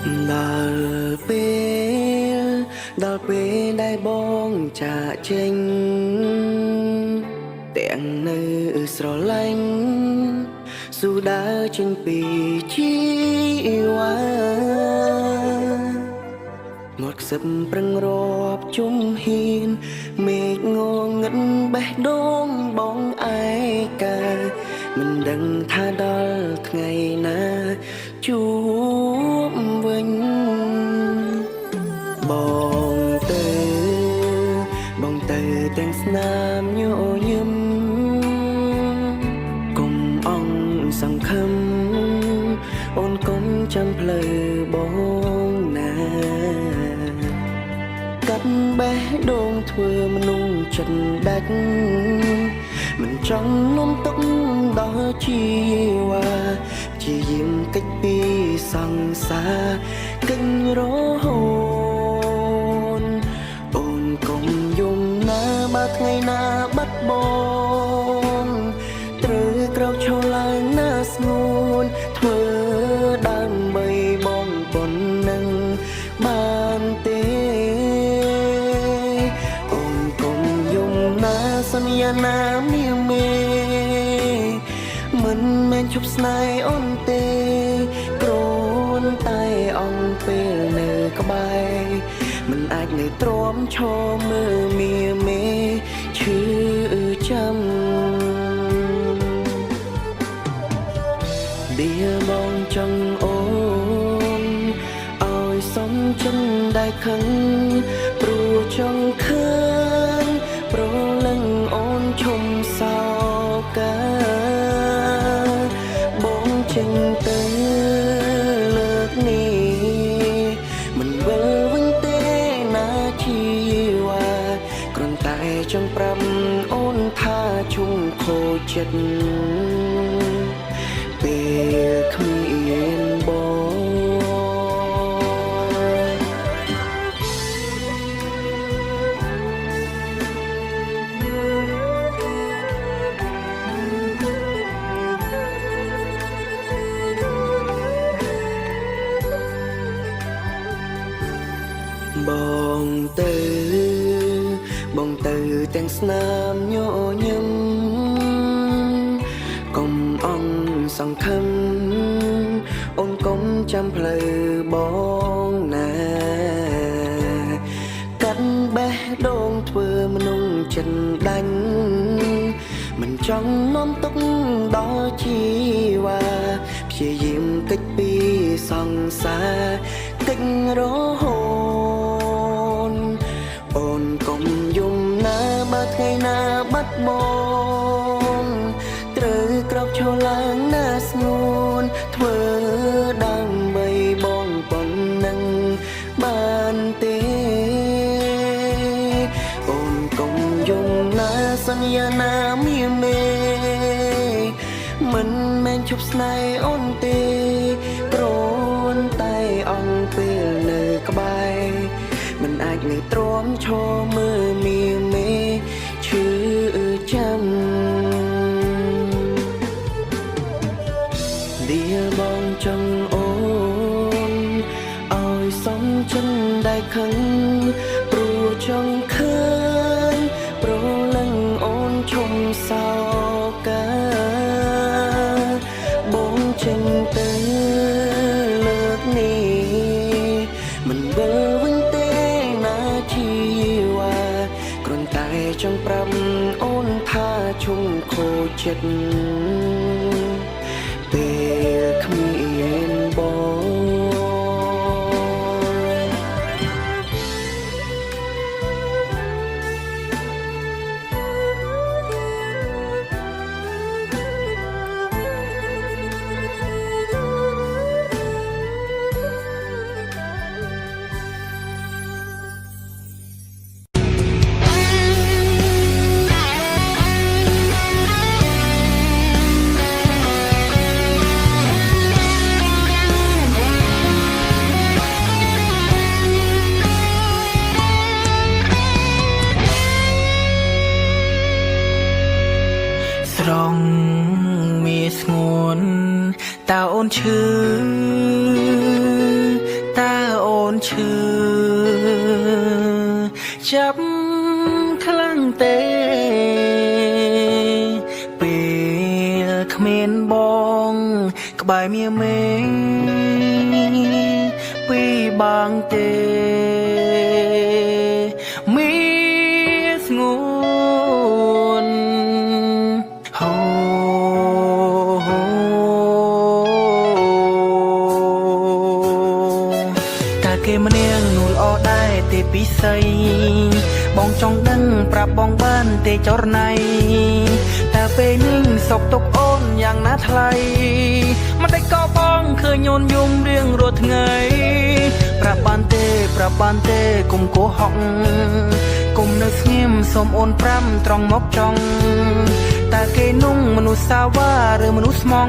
ដល់ពេលដល់ពេលដែលបងចាកចេញទាំងនៅស្រឡាញ់ស៊ូដើរចេញពីជីវ៉ាមកខ្សឹបប្រឹងរាប់ជុំហ៊ានមេឃងងឹតបេះដូងបងឯកាមិនដឹងថាដល់ថ្ងៃណាជួបវិញបងទៅបងទៅទាំងស្នាមញញឹមកុំអងសង្ឃឹមអូនកុំចាំផ្លូវបងណា កាត់បេះដូងធ្វើមនុស្សចិត្តដាច់មិនចង់នំទុកដល់ជីវ៉ាជាយាមកិច្ចពីសង្សារកិច្ចរហូតអូនកុំយំណាបើថ្ងៃណាបាត់បងត្រូវក្រោកឈរឡើងណាស្ងួនធ្វើដើម្បីបងប៉ុណ្ណឹងបានទេ អូនកុំយំណាសន្យាណាមីមេមិនមែនឈប់ស្នេហ៍អូនទេគ្រាន់តែអង្គពេលនៅក្បែរមិនអាចនៅទ្រាំឈរមើលមីមេឈឺចាំ ឌៀបងចង់អូនឲ្យសំចិនដែលខឹងព្រោះចង់ឃើញប្រលឹងអូនឈុំសោកាបងចេញទៅលើកនេះមិនវិលវិញទេណាជីវ៉ាគ្រាន់តែចង់ប្រាប់អូនថាឈុំខូចចិត្ត ពេលគ្មានបងបងទៅបងទៅទាំងស្នាមញញឹមកុំអងសង្ឃឹមអូនកុំចាំផ្លូវបងណាកាត់បេះដូងធ្វើមនុស្សចិនដាញ់មិនចង់នាំទុកដល់ជីវ៉ាព្យាយាមកិច្ចពីសង្សារកិច្ចរហូតអូនកុំយំណាបើថ្ងៃណាបាត់បងត្រូវក្រោកឈរឡើងណាស្ងួនធ្វើដើម្បីបងប៉ុណ្ណឹងបានទេអូនកុំយំណាសន្យាណាមីមេមិនមែនឈប់ស្នេហ៍អូនទេគ្រាន់តែអង្គពេលនៅក្បែរមិនអាចនៅទ្រាំឈរមើលមីមេឈឺចាំ ឌៀបងចង់អូនឲ្យសំចិនដែលខឹងព្រោះចង់ឃើញប្រលឹងអូនឈុំសោកាបងចេញទៅលើកនេះមិនវិលវិញទេណាជីវ៉ាគ្រាន់តែចង់ប្រាប់អូនថាឈុំខូចចិត្ត ពេលគ្មានបង ឈឺចាប់ខ្លាំងទេពេលគ្មានបងក្បែរមាមេពីបាងទេមីស្ងួនហូហូ តើគេម្នាក់នោះល្អដែរទេពិសីបងចង់ដឹងប្រាប់បងបានទេចរណៃតើពេលនេះសុកទុកអូនយ៉ាងណាថ្លៃមិនដេចក៏បងឃើញអូនយំរៀងរាល់ថ្ងៃប្រាប់បានទេប្រាប់បានទេគុំកុហកគុំនៅស្ងៀមសូមអូនប្រាំត្រង់មកចង់តើគេនោះមនុស្សសាវ៉ាឬមនុស្សស្មង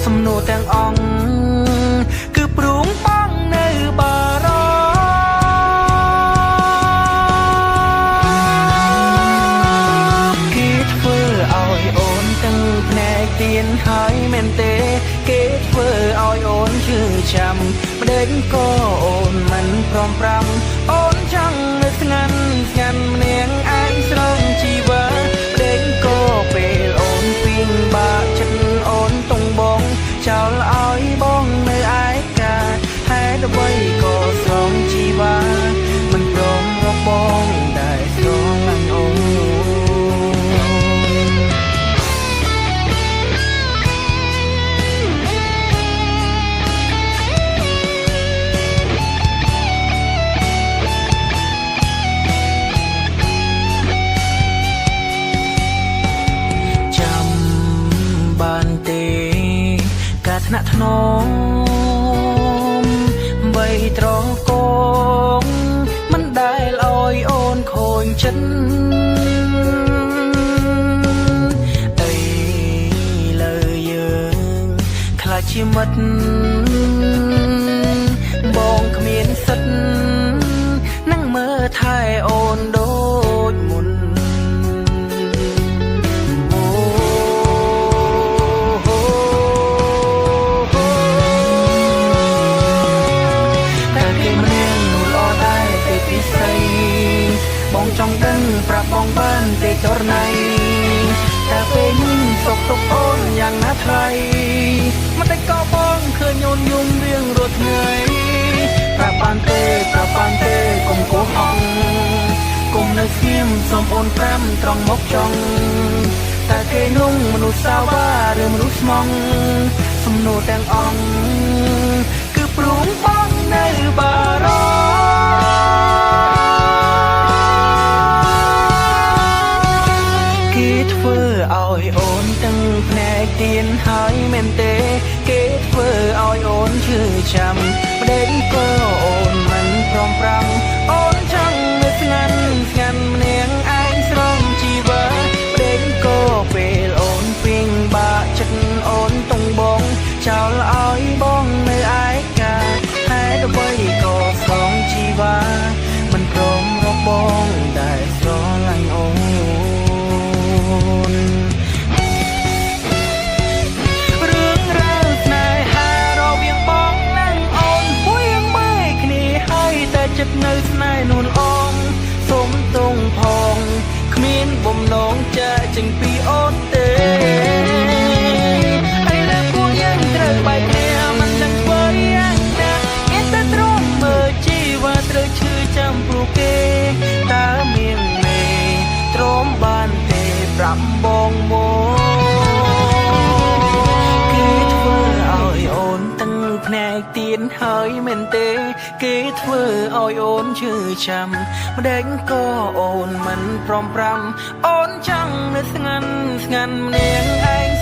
សំណួរទាំងអង្គគឺព្រួងបងនៅបារម្ភគេធ្វើឲ្យអូនទាំងភ្នែកទៀនហើយមែនទេគេធ្វើឲ្យអូនឈឺចាំម្ដេចក៏អូនមិនព្រមប្រាំអូនចង់នៅស្ងាត់ស្ងាត់ម្នាក់ឯងស្រងជីវ៉ាម្ដេចក៏ពេលអូនពីងបាក់ចិត្តអូនតុងបងចោលឲ្យបងនៅឯកាហេតុអ្វីក៏ស្រងជីវ៉ាមិនព្រមរកបងដែលស្រឡាញ់អូន ចាំបានទេការថ្នាក់ថ្នមបីត្រកងមិនដែលឲ្យអូនខូចចិត្តអីលើយើងខ្លាចជាមិត្តបងគ្មានសិទ្ធនឹងមើលថែអូនដូចមុន អូហូហូតែគេម្នាក់នោះល្អដែរទេពិសីបងចង់ដឹងប្រាប់បងបានទេចរណៃតែពេលនេះសុកទុកអូនយ៉ាងណាថ្លៃមិនដេចក៏បងឃើញអូនយំរៀងរាល់ថ្ងៃប្រាប់បានទេប្រាប់បានទេកុំកុហកគុំនៅស្ងៀមសូមអូនប្រាំត្រង់មកចង់តើគេនោះមនុស្សសាវ៉ាឬមនុស្សស្មងសំណួរទាំងអង្គគឺព្រួងបងនៅបារម្ភគេធ្វើឲ្យអូនទាំងភ្នែកទៀនហើយមែនទេគេធ្វើឲ្យអូនឈឺចាំម្ដេចក៏អូនមិនព្រមប្រាំអូនចង់នៅស្ងាត់ស្ងាត់ម្នាក់ឯងស្រងជីវ៉ាម្ដេចក៏ពេលអូនពីងបាក់ចិត្តអូនតុងបងចោលឲ្យបងនៅឯកាហេតុអ្វីក៏ស្រងជីវ៉ាមិនព្រមរកបងដែលស្រឡាញ់អូន រឿងរ៉ាវស្នេហារវាងបងនិងអូនពួយបែកគ្នាហើយតែចិត្តនៅស្នេហ៍នួនអងសូមទងផងគ្មានបំណងចាកចេញពីអូនទេឥឡូវពួកយើងត្រូវបែកគ្នាមិនដឹងធ្វើយ៉ាងណាមានតែទ្រាំមើលជីវ៉ាត្រូវឈឺចាំព្រោះគេតើមានមេទ្រាំបានទេប្រាប់បងមក គេធ្វើឲ្យអូនទាំងភ្នែកទៀនហើយមែនទេគេធ្វើឲ្យអូនឈឺចាំម្ដេចក៏អូនមិនព្រមប្រាំអូនចង់នៅស្ងាត់ស្ងាត់ម្នាក់ឯង